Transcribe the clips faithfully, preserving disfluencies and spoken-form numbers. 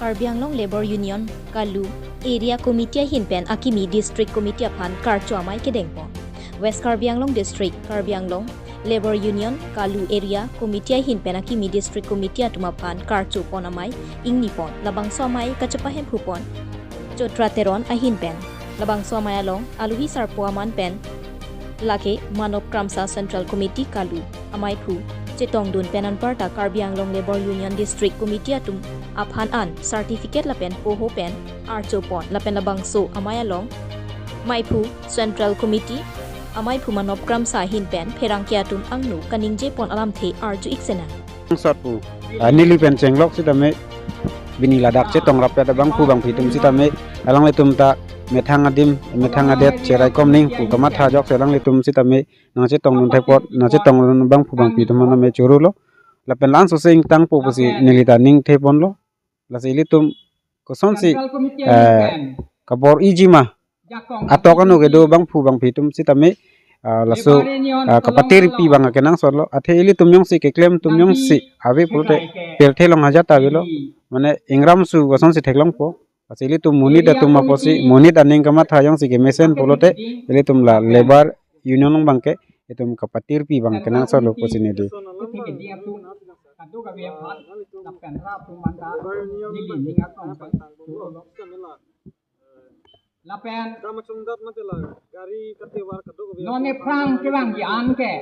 Karbi Anglong Labour Union Kalu Area Committee ahin pen akimi District Committee aphan karcho amei kedengpon. West Karbi Anglong District, Karbi Anglong Labour Union Kalu Area Committee ahin pen akimi District Committee atum aphan karchopon amei ingnipon. Labangso amei kachepahemphupon Chotra Teron ahin pen. Labangso amei along aluhi sarpo aman pen lake Manop Kramsa Central Committee Kalu ameiphu chetongdun pen anparta Karbi Anglong Labour Union District Committee atum aphan an certificate lapen poho pen archopon lapen labangso amei along meiphu Central Committee ameiphu Manop Kramsa ahin pen pherangke atum angno kaningjepon alamthe arju-ik sena. Sot pu, ah, neli pen chenglok sitame, pini ladak chetong rapet abangphu bangphi atum sitame, alanglitum ta methang adim, methang adet, cherai komning pu kamatha ajok si alanglitum sitame nangchetongdun thek apot, nangchetongdun abangphu bangphi atum aphan tame chorolo. Lapen la-an sose ingtangpo pusi neli ta ning theponlo. Lasi ilitum kosonsi, eh, kabor-iji ma, atok ano kedo abangphu bangphi atum sitame, ah, laso, ah, kapatirpi abang akenangsotlo. Athe ilitum jongsi keklem atum jongsi ave pulote pirthe along ajat ta avelo. Mane ingram su kosonsi theklongpo. Lasi ilitum monit atum apotsi, monit aning kamatha jongsi kemesen pulote, ilitum la Labour Union along abangke itum kapatirpi abang akenangsotlo pusi neli. Lapen non aphrang kevangji an ke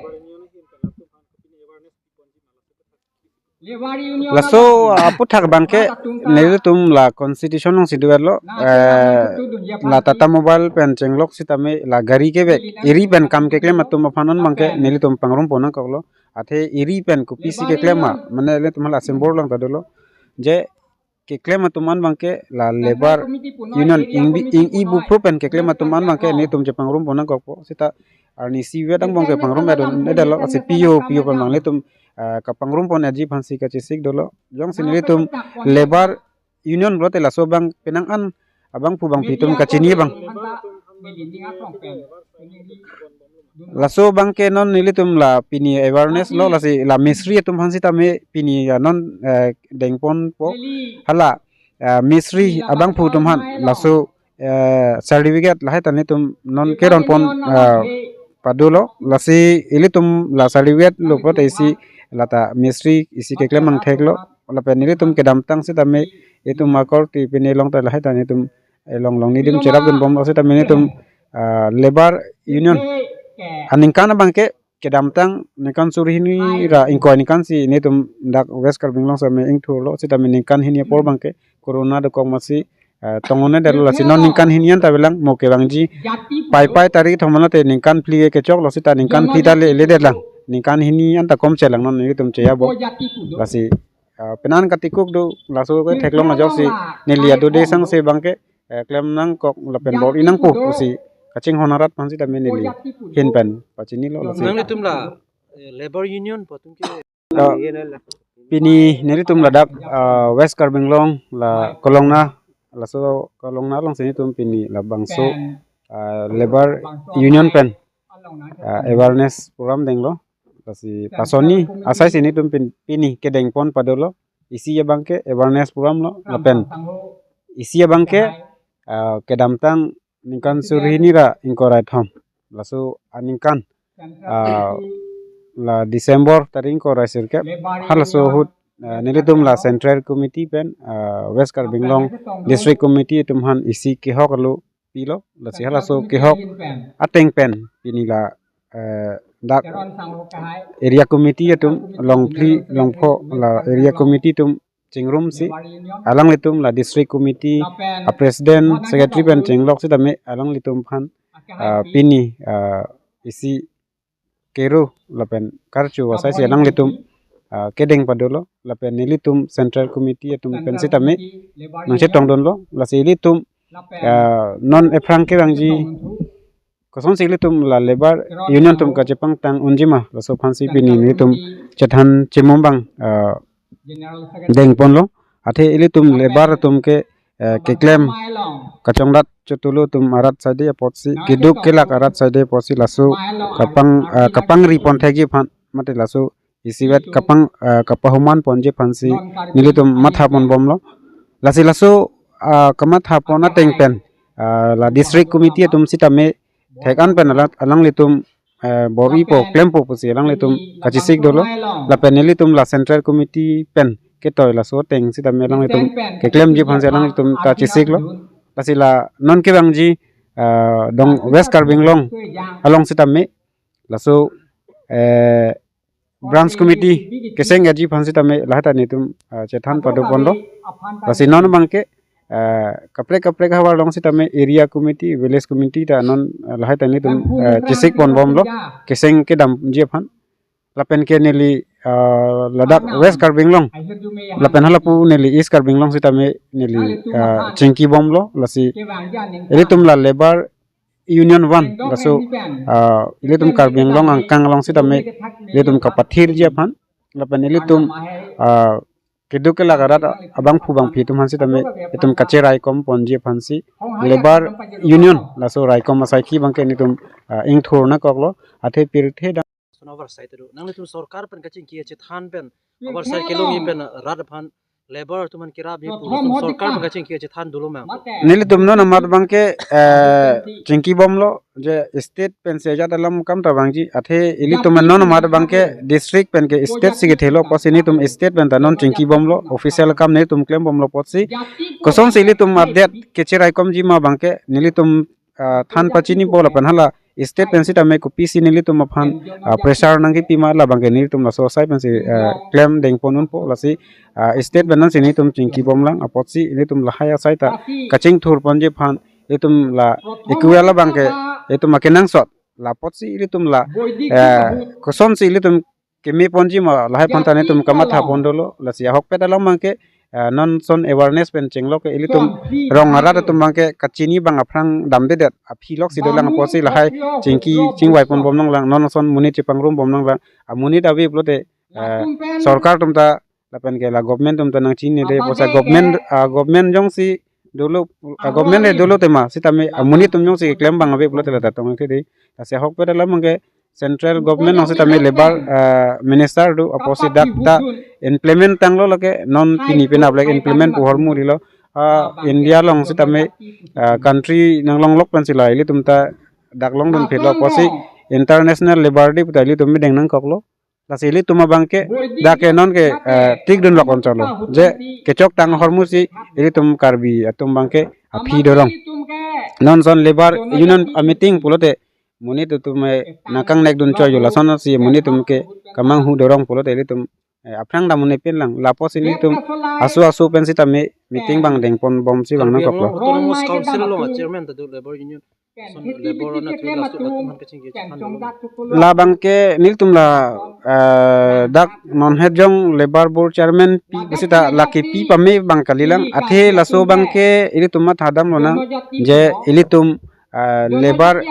Labour Union laso atum aphuthak abangke nelitum la constitution alongsi dovelo, eh, la Tata Mobile pen chenglok sitame la gari kevek, eri pen kam keklem atum aphan an abangke nelitum pangrumpon nangkoklo. Athe eri pen kopisi keklem ma, mane ilitum la symbol along ta dolo. Je keklem atum an abangke la Labour Union ing, ing-i bupro pen keklem atum an abangke nelitum chepangrumpon nangkokpo. Seta arnisi vet angbong kepangrum edon edalo, lasi P O, P O pen abang nelitum, ah, kapangrumpon aji aphansi kachesik dolo. Jongsi nelitum Labour Union pulote laso abang penang an abangphu bangphi atum kachini abang. Laso abangke non nelitum la pini awareness lo, lasi la mistri atum aphan sitame pini, ah, non, eh, dengponpo. Hala, ah, mistri abangphu atum aphan laso, eh, certificate lahai ta nelitum non keronpon, ah, padolo. Lasi ilitum la certificate lo pulote isi la ta mistri isi keklem angthek lo. Lapen nelitum kedamtang sitame itum akorte pini along ta lahai ta nelitum along along netum cherapdunbomlo sitame nelitum, ah, Labour Union aningkan abangke kedamtang ningkan suri hini ra ingkoi aningkan si nelitum dak West Karbi Anglong sitame ingthurlo, sitame ningkan hini apor abangke corona dokok masi, eh, tong-un-edetlo, lasi non ningkan hini anta avelang, mo kevangji Paipai tarik thom mate ningkan phli kechoklo, seta ningkan phli ta le, ledetlang, ningkan hini anta komchelang non nelitum cheyabom. Lasi, eh, penan katikuk do, laso ketheklong ajoksi neli adu de sangse abangke, eh, klem nangkok lapen bor-i nangpo pusi kachinghon arat aphan sitame neli ahin pen pachinilo. Lasi nanglitum la, eh, Labour Union pu atum ke, ah, pini nelitum ladak, ah, West Karbi Anglong la Kolongna, laso Kolongna alongsi nelitum pini labangso, ah, Labour Union pen, ah, awareness program denglo. Lasi pasonni asaisi nelitum pin, pini kedengpon padolo. Isi abangke awareness program lo, lapen isi abangke, ah, kedamtang ningkan suri hini ra ingkoi ra thom. Laso aningkan, ah, la December tarik ingkoi ra sirkep, halaso ahut, ah, nelitum la Central Committee pen, ah, West Karbi Anglong District Committee atum aphan isi kehok alo pilo, lasi halaso kehok ateng pen pini la, eh, dak Area Committee atum, longphli longpho la Area Committee atum chingrumsi alanglitum la District Committee a President, Secretary pen chinglok sitame alanglitum aphan, ah, pini, ah, isi kero lapen karcho asaisi alanglitum, ah, kedeng padolo, lapen nelitum Central Committee atum pen sitame nangchetongdunlo. Lasi ilitum, ah, non aphrang kevangji kosonsi ilitum la Labour Union atum kachepangtang unji ma, laso aphansi pini nelitum chethan chimum abang, ah, dengponlo. Athe ilitum Labour atum ke, eh, keklem kachongdat chotulu atum arat side apotsi, keduk kelak arat side apotsi laso kapang, eh, kapangripon thekji aphan mate laso isivet kapang, eh, kapahuman ponji aphansi nelitum mathaponbomlo. Lasi laso ah, kamatha pon ateng pen ah, la district committee atum sitame thek-an pen alang, alanglitum eh, bor-ipo klempo pusi alanglitum kachesik dolo. Lapen nelitum la central committee pen ketoi laso ateng sitame alanglitum keklemji aphansi alanglitum ta chesiklo. Lasi la non kevangji ah, dong West Karbi Anglong along sitame laso eh, branch committee keseng aji aphan sitame lahai ta nelitum ah, chethan pado ponlo. Lasi non abangke ah, kaprek kaprek havar along sitame area committee, village committee ta non ah, lahai ta nelitum ah, chesik ponbomlo keseng kedamji aphan. Lapen ke neli ah, ladak West Karbi Anglong lapen halapu neli East Karbi Anglong sitame neli ah, chingkibomlo. Lasi ilitum la labour union one laso ah, ilitum Karbi Anglong angkang along sitame ilitum kapathirji aphan lapen ilitum ah, keduk kelak arat abangphu bangphi atum aphan sitame itum kacheraikom ponji aphansi labour union laso raikom asaikhi abangke nelitum ah, ingthur nangkoklo. Athe pirthe dam. Sono oversight do. Nanglitum sorkar pen kachingki chethan pen oversight kelongji pen rat aphan labour atum aphan kerapji pu sorkar pen kachingki chethan dolo ma? Nelitum non amat abangke eh, chingkibomlo je state pensi ajat alam kam ta vangji. Athe ilitum non amat abangke district pen ke state si kethelo apotsi nelitum state pen ta non chingkibomlo, official kam nelitum klembomlo apotsi. Kosonsi ilitum adet kecheraikomji ma abangke nelitum ah, than pachinipo lapen hala state pen sitame kopisi nelitum aphan ah, pressure nangkipima labangke nelitum laso asai pensi ah, klem dengpon unpo. Lasi ah, state pen nangsi nelitum chingkibomlang apotsi nelitum lahai asai ta kachingthur ponji aphan nelitum la equal abangke nelitum akenangsot la apotsi nelitum la eh, kosonsi nelitum keme ponji ma lahai aphan ta nelitum kamatha pon dolo. Lasi ahokpet alam abangke ah, non ason awareness pen chenglok ke ilitum rong arat atum abangke kachini abang aphrang damdedet aphi loksi dolang apotsi lahai chingki chingvai ponbom nanglang, non ason monit chepangrumbom nanglang. Amonit ave pulote ah, sorkar atum ta lapen ke la government atum ta nangchinine de apotsi government ah, government jongsi dolo ah, government le dolo tema sitame amonit atum jongsi keklem abang ave pulote la ta tong ke de. Lasi ahokpet alam abangke central government along sitame labour ah, minister do apotsi dak ta implement tanglo lake non pini penap lake implement pu ahormu rilo. Ah, India along sitame ah, country nanglonglok pensi la ilitum ta dak longdun phelo apotsi International Labour Day puta ilitum mideng nangkoklo. Lasi ilitum abangke dak ke non ke eh, tikdun lok onchalo je kechoktang ahormusi ilitum Karbi atum abangke aphi dorong. Non ason labour union a meeting pulote monit atum eh, nangkangnekdun choi jo lasonsi monit atum ke kamanghu dorong pulote ilitum eh, aphrang dam un-e pinlang. La apotsi nelitum aso aso pen sitame meeting abang dengponbomsi abang nangkoklo. Autonomous Council along chairman ta do labour union. Son labour na tu la su la tuman kachingki chethan dolo. Labangke nelitum la eh, dak non het jong labour board chairman pi pusita la kepi pame abang kalilang. Athe laso abangke ilitum mathadam lonang je ilitum ah, labour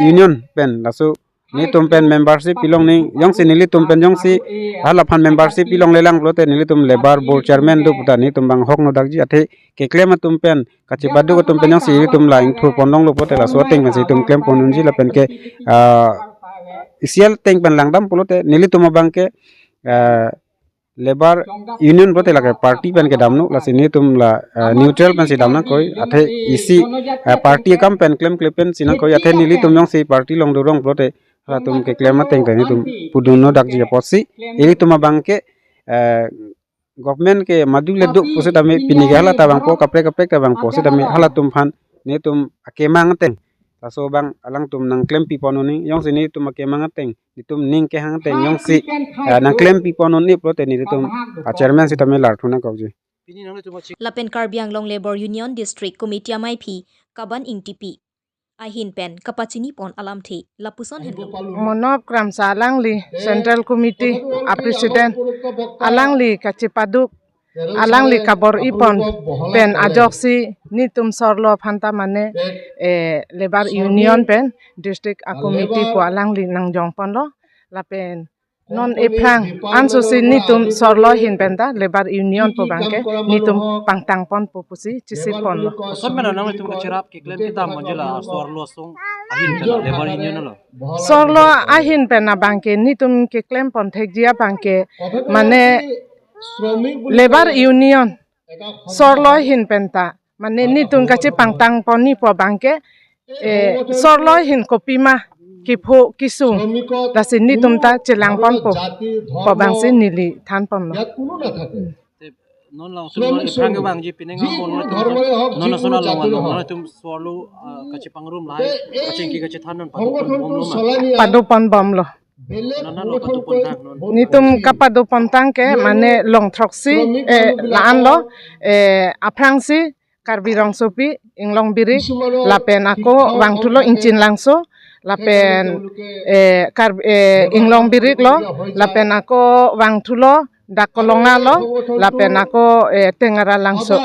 union pen laso nelitum pen membership pilong ning jongsi nelitum pen jongsi halaphan membership pilonglelang pulote nelitum labour board chairman do puta nelitum abang hok nodakji. Athe keklem atum pen kachepaduk atum pen jongsi nelitum la ingthur ponlonglo pulote laso ateng pensi itum klem pon unji lapen ke ah, isial ateng pen langdam pulote nelitum abangke ah, labour union pulote lake party pen kedamno. Lasi nelitum la ah, neutral pensi dam nangkoi. Athe isi ah, party akam pen klemkle pensi nangkoi. Athe nelitum jongsi party along dorong pulote halatum keklem ateng pen nelitum pudun nodakji apotsi ilitum abangke eh, government ke madu le do pusitame pini ke hala ta abangpo kaprek kaprek ta abangpo sitame halatum aphan nelitum akemang ateng laso abang alangtum nangklempi pon un-e. Jongsi nelitum akemang ateng nelitum ning kehang ateng jongsi ah, nangklempi pon un-e pulote nelitum ah, chairman sitame larthu nangkokji. Lapen Karbi Anglong Labour Union District Committee amaiphi Kaban Ingtipi ahin pen kapachini pon alamthe lapuson henlo. Monop Kramsa alangli Central Committee a President, alangli kachepaduk, alangli kabor-i pon pen ajoksi nelitum sorlo aphan ta mane eh, Labour Union pen District a Committee pu alangli nangjong ponlo. Lapen non ephrang ansosi nelitum sorlo ahin pen ta Labour Union pu abangke nelitum pangtang ponpo pusi chesik ponlo. Koson pen nanglitum kacherap keklem kedam manjila sorlo asong ahin pen Labour Union lo. Sorlo ahin pen abangke nelitum keklem pon thekji abangke mane Labour Union sorlo ahin penta, mane netum kachepangtang ponji pu abangke, eh, sorlo ahin kopima kepho kesung, lasi netum ta chelang ponpo pu abangsi neli than ponlo. Te non along tum non aphrang kevangji pining angkon non tum non ason along along non tum sorlo, ah, kachepangrum lahai kachingki kachethan non padopon bomlo ma? Padopon bomlo. Non non lo padopon tang non. Netum kapadopon tang ke mane long throksi, eh, la-anlo, eh, aphrangsi Karbi Rongsopi, Inglong Birik, lapen ako vangthulo Ingchin Langso, lapen, eh, Karbi, eh, Inglong Birik lo, lapen ako vangthulo dak Kolonga lo, lapen ako, eh, Tengara Langso.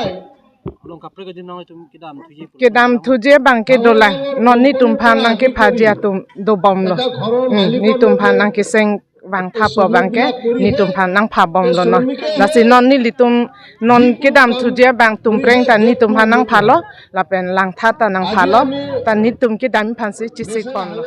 Along kaprek adim nang tum kedam thuji pu. Kedam thuji abangke dolang, non netum aphan nangkephaji atum dobomlo. Hmm, netum aphan nangkeseng vangtha pu abangke netum aphan nangphabomlo non. Lasi non nelitum non kedam thuji abang tumpreng ta netum aphan nangphalo, lapen langtha ta nangphalo, ta netum kedam aphansi chesik ponlo.